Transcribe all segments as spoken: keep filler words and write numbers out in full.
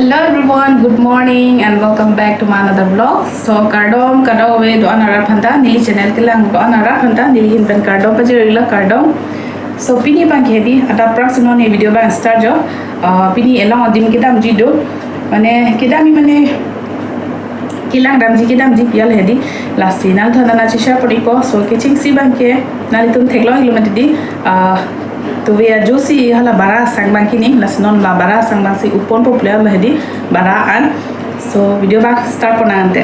Hello everyone, good morning and welcome back to my another vlog. So kardom kadokave do-an arat aphanta, neli channel kelang do-an arat aphanta neli ahin pen kardom pajir-iklo, kardom. So pini abangke hedi adap aphrangsi non e video abang start jo. Uh, pini along adim kedamji do. Mane kedamji mane kelang damji kedamji pi-al hedi. Lasi nangthan nangcheshare pon-ikpo. So kechengsi abangke nanglitum theklong-iklo mati di. Uh, tuve ajoksi hala bara asang abang kening, lasi non la bara asang abangsi up ponpo pu-an hedi, bara an. So video abang start pon nang ante.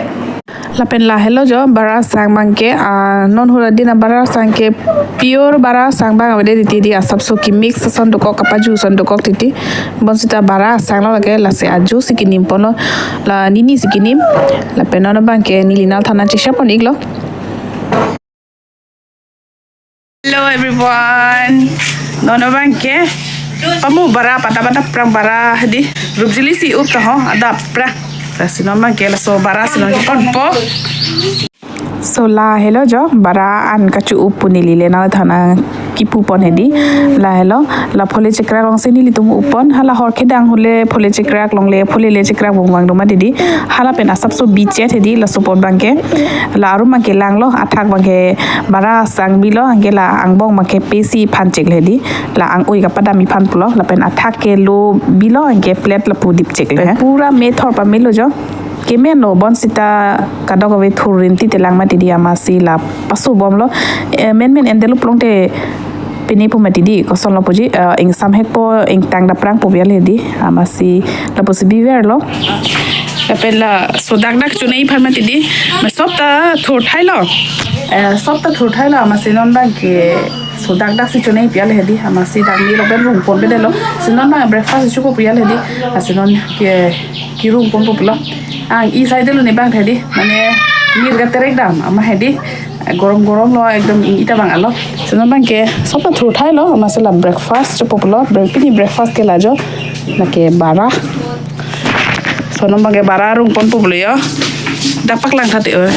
Lapen lahelo jo bara asang abangke, ah, non hura din abara asang ke pure bara asang abang avede titi di, asapso kemix ason dokok, kapaju ason dokok titi. Bonsita bara asanglo lake, lasi ajoksi kenim ponlo, la nini si kenim. Lapen non abangke neli nangthan nangcheshare pon-iklo. Hello everyone. Non abangke pamu bara pada pada aphrang bara hedi, rupjili si up ta ho adap aphrang. Lasi non abangke laso bara si non keponpo. So lahelo jo bara an kacho-up pu neli le nangthan nangkipu pon hedi. Lahelo, la phole chekrak alongsi nelitum up pon, hala hor kedang hule phole chekrak, longle phole le chekrak vangvang do mati di. Hala pen asapso bichet hedi laso apot abangke. La arum abangke langlo, athak abangke bara asang bilo, anke la angbong abangke pesi aphan cheklo hedi. La ang-oi kapadam aphan pulo, lapen athak ke lo bilo, anke plate lapu dip cheklo he. Pura me thor pamelo jo. Kemenlo, bonsita kadokave thur rinti telang mati di, amatsi la paso bomlo. Eh, men men endelo plongte pine pu mati di, kosonlo puji, eh, ingsam hekpo, ingtang daprang pu pi-al hedi, amatsi lapusi biverlo. Lapen la sodak dak chonei aphan mati di, ma sopta thur thailo. Eh, sopta thur thailo, amatsi non abangke sodak daksi chonei pi-al hedi, amatsi dak ni lo pen rung ponpedetlo. Si non abang breakfast chopo pi-al hedi, lasi non ke kerung ponpo pulo. Ang-i sai detlo ne abang hedi, mane mir katerek dam amat hedi. Gorom gorom lo, ekdom ing-i ta bang alo. Si non abangke sopta thur thailo, amatsi la breakfast chopo pulo. Break, pini breakfast ke la jo, lake bara. Si non abangke bara rung ponpo pulo jo. Dak paklang thate o.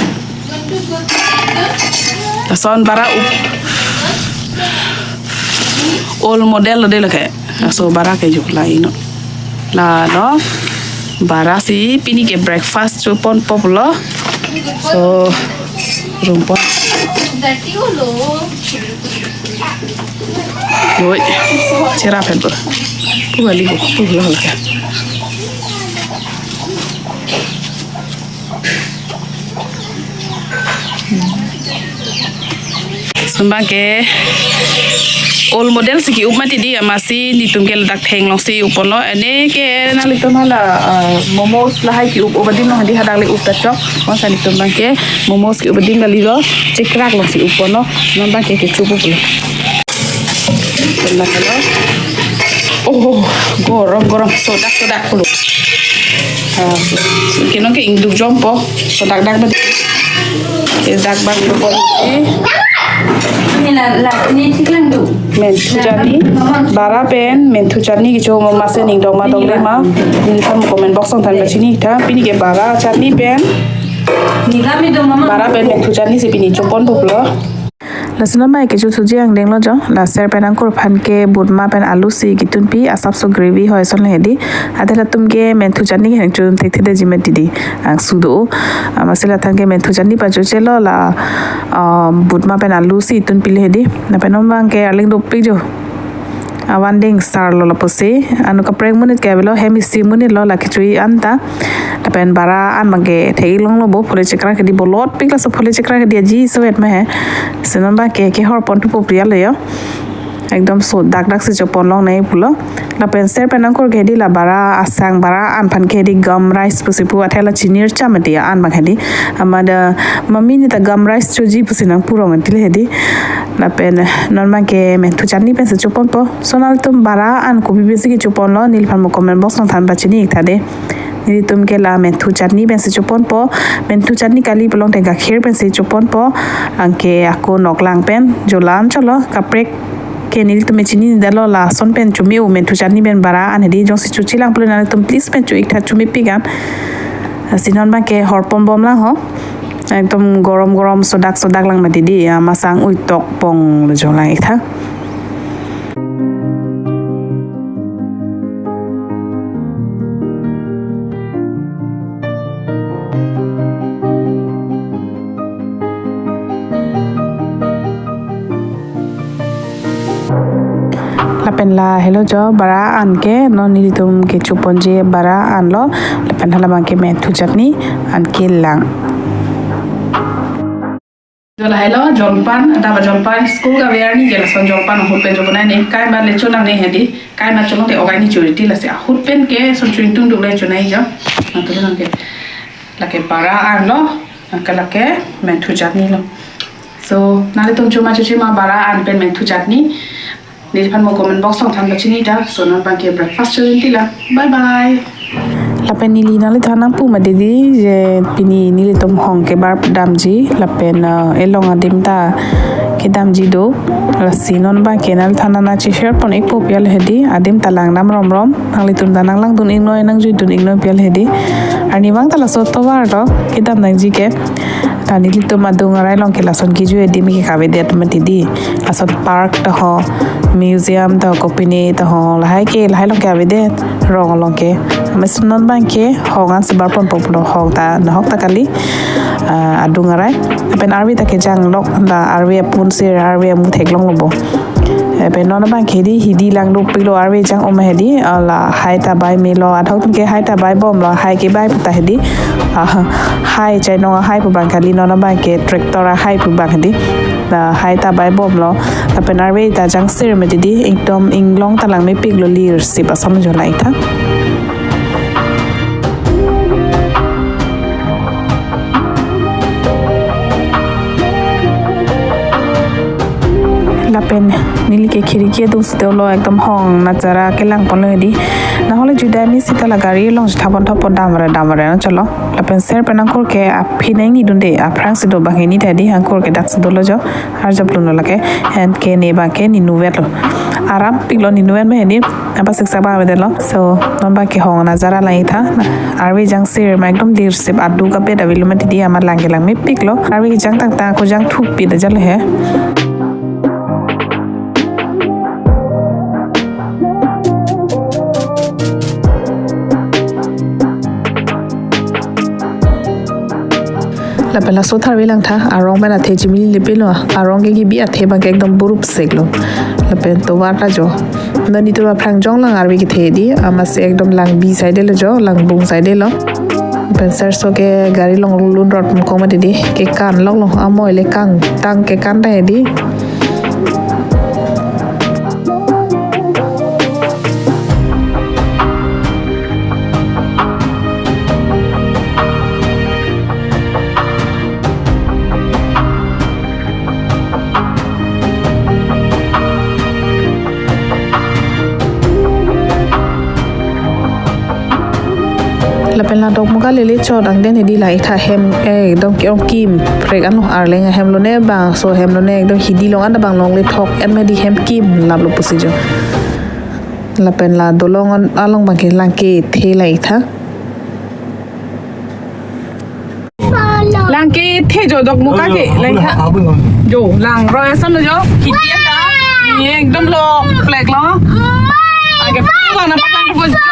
Lason bara up. Old model lo de lake. Laso bara ke jo la ino. La lo bara si pini ke breakfast choponpo pulo. So rung pon. Oi. Chera phen pulo. Pu kali ko, pu lo lake. Si non abangke old model si ke-up mati di, amatsi netum ke ladak theng alongsi up ponlo. Ene ke nanglitum hala, ah, momos lahai ke-up, up adim along hedi, hadak le up ta chok. Bonta netum abangke momos ke-up adim kalilo, chekrak alongsi up ponlo. Si non abangke kechopo pulo. Hello. Oh, gorom gorom, sodak sodak pulo. Ah, ke non ke ingduk jompo, sodak dak mati. Ke dak bang pulo. Eh. Ini la, la, ini chiklang do. Menthu chutney, bara pen menthu chutney kecho, amatsi ning doma dongle ma, neliphan comment box along than pachini tha. Pini ke bara chutney pen, Ini kami do mama. Bara pen menthu chutney si pini choponpo pulo. Lasi non abangke chothuji angdenglo jo, la ser pen angkur aphan ke butma pen alu si ketunpi, asapso gravy hoi ason le hedi. Ante latum ke menthu chutney ke hang chun thekthedetji mati di, angsu do. Amatsi la than ke menthu chutney pachochelo la, um, butma pen alu si tunpilo hedi. Lapen non abangke arleng dopik jo. Avan dingsarlo lapusi. Anu kaprek monit ke avelo, hem isi monit lo la kechui anta. Lapen bara an abangke thek-ik longlo bo, phule chekrak hedi bolot pik, laso phule chekrak hedi aji sovet ma he. Si non abangke kehor ponthupo pi-al jo. Ekdom sodak daksi chopon longnei pulo. Lapen ser pen angkur ke hedi la bara asang, bara an aphan ke hedi gum rice pusi pu, athe la chinir cham ati an abang hedi. Amat da mami neta gum rice choji pusi nangpu rong ati le hedi. Lapen non abangke menthu chutney pensi choponpo. So nanglitum bara an kopi pensi kechoponlo, neliphan mo comment box along than pachini-ik tha de. Nelitum ke la menthu chutney pensi choponpo. Menthu chutney kali pulote gakhir pensi choponpo. Anke ako noklang pen jolan cholo, kaprek ke nelitum chini ni dalo, lason pen chome-o menthu chutney pen bara an hedi. Jongsi chochilang pulo nanglitum please pen cho-ik tha, chomepik an. Si non abangke hor ponbomlang ho. Ekdom gorom gorom sodak sodak lang mati di, amatsi ang-oi tok ponglo jo lang-ik tha. Lapen la helo jo bara an ke non nelitum kechoponji bara an lo, lapen hala abang ke menthu chutney an kelang. Jo la helo jolpan, adap ajolpan school kave arni ke lason jolpan ahut pen choponai ne, kai ma le chonang ne hedi, kai ma cholong te ogai ni churiti lasi ahut pen ke son chuing tung duk le chonai jo. Nang tulen nang ke lake bara an lo, nang ke lake menthu chutney lo. So nanglitum choma chochi ma bara an pen menthu chutney. Neliphan mo comment box along than pachini ta. So non abang ke breakfast chojun tila. Bye bye. Lapen neli nanglithan nangpu ma didi je pini nelitum hong kebar damji lapen, eh, elong adim ta kedamji do. Lasi non abang ke nanglithan nangcheshare pon ikpo pi al hedi, adim ta langdam romrom. Nanglitum ta nanglangdun iknoi, nangjui dun iknoi pi al hedi. Arnivang ta laso tovar to kedam nangji ke. Ta nelitum adung arai along ke lason kejui adim ke kavedet mati di. Lason park ta ho, museum ta ho, kopine ta ho, lahai ke lahai along ke avedet, rong along ke. Amat non abang ke hong an sebar ponpo pulo, hong ta nahok ta kali, ah, adung arai. Lapen arve ta kejang lok, la arve apun sir, arve amu theklonglo bo. Lapen non abang ke di hidi lang dopiklo, arve jang om hedi, ah, lahai ta bai melo, adhok tum ke hai ta bai bomlo, hai ke bai puta hedi. Ah, hai chainong ahai pu abang kali, non abang ke tractor ahai pu abang hedi. Lahai ta bai bomlo, lapen arve ta jang sir mati di, ekdom inglong ta lang mepiklo, lir sip asam jo lai tha. Lapen neli ke khiriki adung sitolo ekdom hong nazara kelang ponlo hedi. Nahole juda ni sita la gari along thapon thapon damre damre na cholo. Lapen ser pen angkur ke aphi nang ni dunde, aphrang si do abang hini ta hedi, angkur ke dak si dolo jo. Arjap lun lo lake, and ke ne abang ke ne nuvet lo. Aram piklo ne nuvet me hedi, apa siksa abang avedet lo. So non abang ke hong nazara lang tha. Arve jang sir ma ekdom lir sip, adu kapet avelo mati di, amat lang ke lang mepiklo. Arve jang tang tang ko jang thupi da jalo he. Lapen laso tharve lang tha, arong pen athe chimili lepilo, arong ke kebi athe abang ke ekdom burup seklo. Lapen tovar ta jo. Non nelitum aphrang jong lang arve kethe di, amatsi ekdom lang bi saidelo jo, lang bung saidelo. Lapen serso ke gari along lun rot muko mati di, kekan loklo, amoi le kangtang kekan ta hedi. Lapen la Dokmoka lele chot angdeng hedi, la ik tha hem, eh, ekdom ke-ong kim prek anlo, arleng ahem lone bangso hem lone ekdom hidi along an ta bang longle thok en me di, hem kim laplo pusi jo. Lapen la dolong an along abang ke lang kethe la ik tha. Lang kethe jo Dokmoka ke, lang tha. Jo, lang roi asam lo jo. Hidi an ta. Ye ekdom lo, plek lo. Ake pulo na paklang po jo.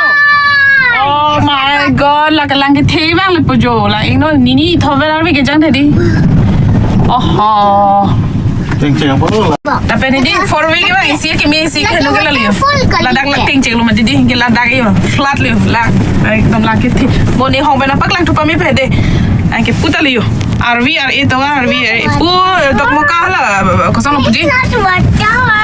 Oh my God, la ke lang kethe abang le po jo. La ingno nini thover arve kejang tadi. Oho. Tengcheng apa lo? Tapi ini di four wheel ke bang, isi ke mi isi ke lo ke lalu. Ladak la tengcheng lo mati di, ke ladak yo, flat lo, la, ekdom la kethe. Mo ne hong pen apaklangthu pame pe de. Anke puta lo yo. Arve ar-e to, arve ar-e. Pu Dokmoka la, kosong lo puji?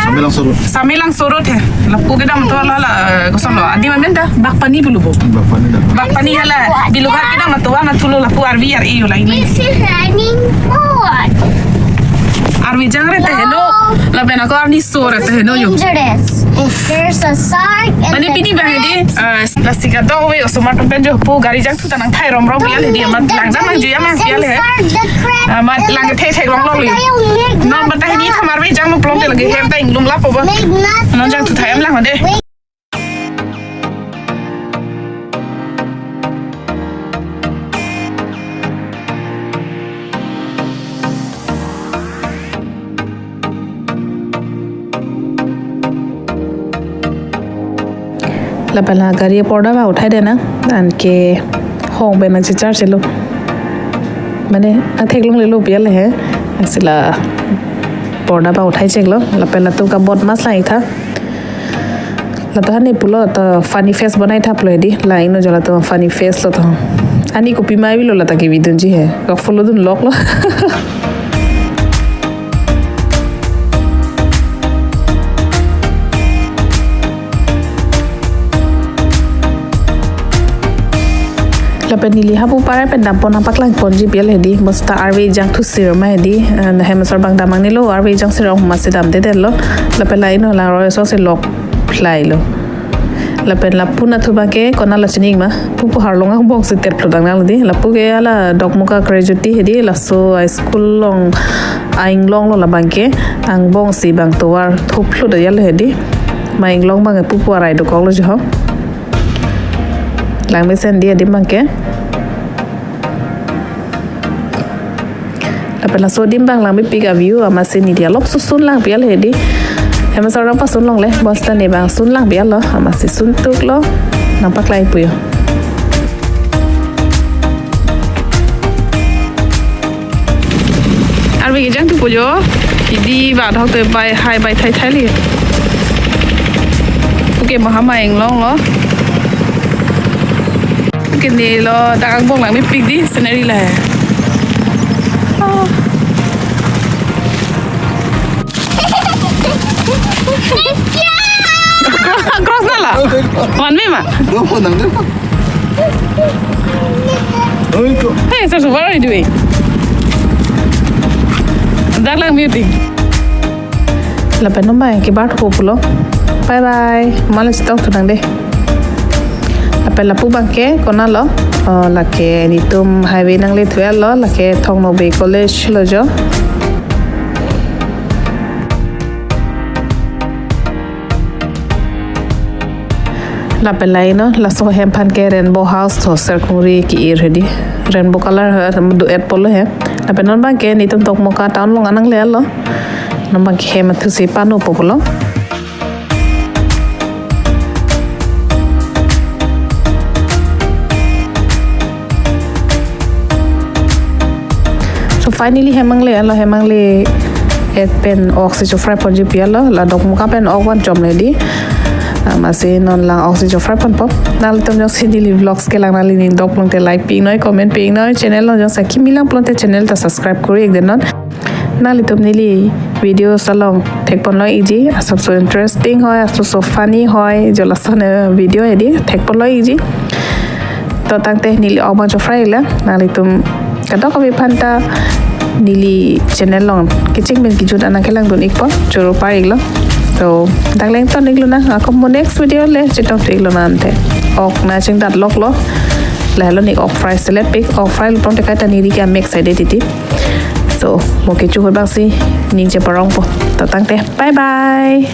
Samelangso Road. Samelangso Road he. Lapu kedam to la la, kosong lo. Adi mamen ta, Bakpani pulo bo. Bakpani dah. Bakpani hala. Bilughat kedam to, na thulo lapu arve ar-e yo la ini. This is running forward. Arve jang re ta heno. No. Lapen ako arni so re ta heno yo. Dangerous. Uff. There's a shark and mane a pini bang hedi, crab. Eh, plastic adong ve, osomar pen jo po gari jangthu ta nangthai romrom pi al hedi, amat langdam nangjuji ma pi al he. Amat lang thek thek long long lo. Non bata hini thamar ve jang mo plong te lagi hem ta inglum lapo ba. Non jangthu thai em lang de. Lapen la gari porda abang uthai de nang, anke hong pen nangchechar chelo. Mane, athek longlelo pi al he. Lasi la porda abang uthai cheklo. Lapen latum kabot mas lang ik tha. Lato hani pulo to funny face bonai thaplo hedi. La ingno jo lato funny face lo to. Ani kopi mai bilo lata ke bidunji he. Kak follow dunloklo. Lapen neli hapu parai pen dampon nangpaklang ponji pi al hedi. Bosta arve jang thu sir ma hedi. Eh, hem asor abang damnang nilo arve jang sir ong ma si damdedetlo. Lapen la ingno la roi so si lok phlai lo. Lapen lapu nathu abangke konat lo chining ma. Pupu arlong angbong si tet phlutang nang di. Lapu ke hala Dokmoka Graduate hedi, laso a school along a-inglong lo labangke. Angbong si bang tovar thuphlut ayal hedi. Ma inglong abang pupu arai dokoklo jo ho. Langmesen di adim abangke. Lapen laso adim abang langmepik a-view amatsi neli alop susun lang pi al hedi. Hem asor abang pasun longle, bosta ne abang sun lang pi al lo, amatsi suntuklo, nangpaklang puyo. Arve kejang thu pujo, hedi ba thok te bai hai bai thai thai li. Oke, Mahama inglong lo. Oke, neli lo dak angbong langmepik di scenery la he. Oh. Cross, cross na la? One way ma? Hey, so, so what are you doing? Dak langmepik. Lapen non abang ke bar thupo pulo. Bye bye. Male chitok thunang de. Lapen lapu abangke konat lo. Oh, lake nelitum highway nangle thulo, lake Thong Nokbe College lo jo. Lapen la ingno, laso hem aphan ke Rainbow House to Serkungri ke-ir hedi. Rainbow color he, do-et pulo he. Lapen non abangke nelitum Dokmoka town along nanglelo. Non abangke hem athu si pano po pulo. So finally hem nangle lo, hem nangle-et pen ok si chofrai ponji pi al lo, la Dokmoka pen ok van chom le di. Amatsi non lang ok si chofrai ponpo. Nanglitum jongsi neli vlogs kelang nangli ning dok pulote like pi-ik noi, comment pi-ik noi, channel along jongsi kimi lang pulote channel ta subscribe kori-ik det non. Nanglitum neli videos along thekponlo-ikji, asapso interesting hoi, asapso funny hoi, jo lason video hedi thekponlo-ikji. To tangte neli ok abang chofrai-ik lang, nanglitum kadokave aphanta neli channel along kecheng pen kejut an nangkelangdun-ikpo, choro par-iklo. To dak le ington-iklo nang, ako mo next video le chetong-iklo nang ante. Ok nangchingdat loklo. Lahelo ne ok fry selet pik, ok fry lo pulote kaita neli ke mix side titi. So, mo kecho ahut abangsi ning cheparongpo. To tangte, bye bye.